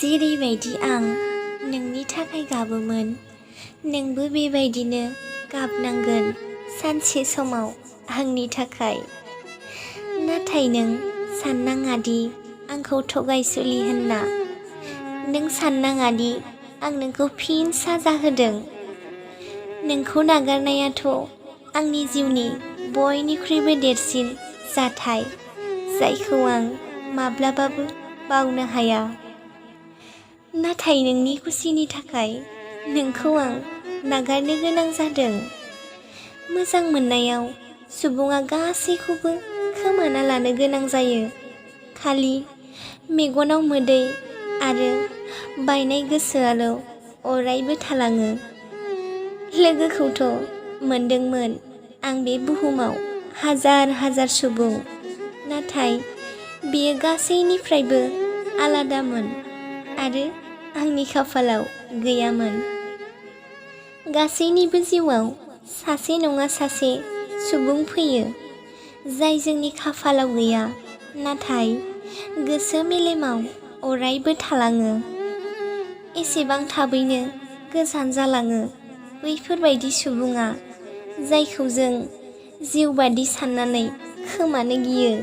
जेरैबायदि आं नोंनि थाखाय गाबोमोन, नोंबो बेबायदिनो गाबनांगोन सानसे समाव आंनि थाखाय। नाथाय नों साननाङादि आंखौ थगायसुलि होनना। नों साननाङादि आं नोंखौ फिन साजा होदों। नोंखौ नागारनायाथ' आंनि जिउनि बयनिख्रुइबो देरसिन जाथाय, जायखौ आं माब्लाबाबो बावनो हाया। नाथाय नोंनि खुसिनि थाखाय नोंखौ आं नागारनो गोनां जादों। मोजां मोननायाव सुबुङा गासैखौबो खोमाना लानो गोनां जायो। खालि मेगनाव मोदै आरो बायनाय गोसोआल' अरायबो थालाङो। लोगोखौथ' मोनदोंमोन आं बे बुहुमाव हाजार हाजार सुबुं, नाथाय बेयो गासैनिफ्रायबो आलादामोन आरो आंनि खाफालाव गैयामोन। गासैनिबो जिउआव सासे नङा सासे सुबुं फैयो, जाय जोंनि खाफालाव गैया, नाथाय गोसो मेलेमाव अरायबो थालाङो। एसेबां थाबैनो गोजान जालाङो बैफोरबायदि सुबुङा, जायखौ जों जिउ बादि साननानै खोमानो गियो।